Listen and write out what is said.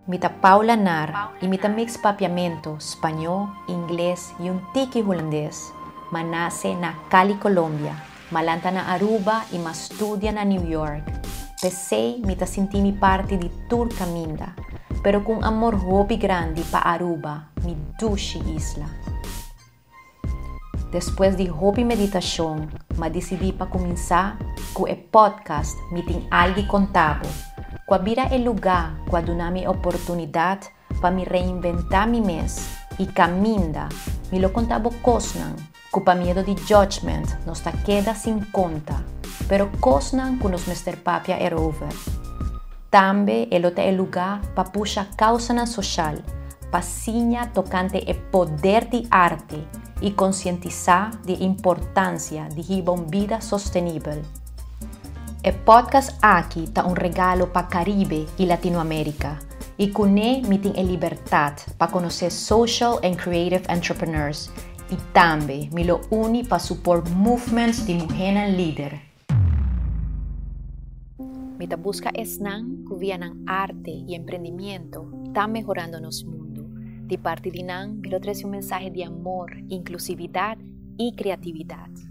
Mi ta Paula Naar y mi ta mix Papiamento, Spaño, Ingles y un tiki Hulandes. M'a nace na Cali, Colombia, m'a lanta na Aruba y m'a studia na New York. P'esey mi ta sinti mi parti di tur caminda, pero cu un amor hopi grandi pa Aruba, mi dushi isla. Despues di hopi meditashon, m'a disidí pa kuminsá ku e podcast Mi Tin Algi Konta Bo, ku a bira e lugá ku a duna mi e oportunidat pa mi reinventá mi mes i kaminda mi lo konta bo kosnan ku pa miedo di judgment nos ta keda sin konta, pero kosnan ku nos mester papia erover. Tambe e lo ta e lugá pa pusha kausanan soshal pa siña tokante e poder di arte i konsientisá di e importansia di hiba un bida sostenibel. E podcast aki ta un regalo pa Karibe i Latinoamérika i kuné mi tin e libertat pa konosé social and creative entrepreneurs i tambe mi lo uni pa support movements di muhénan lider. Mi ta buska esnan ku via nan arte i emprendimiento ta mehorando nos mundu. Di parti di nan mi lo trese un mensahe di amor, inklusividat i kreatividat.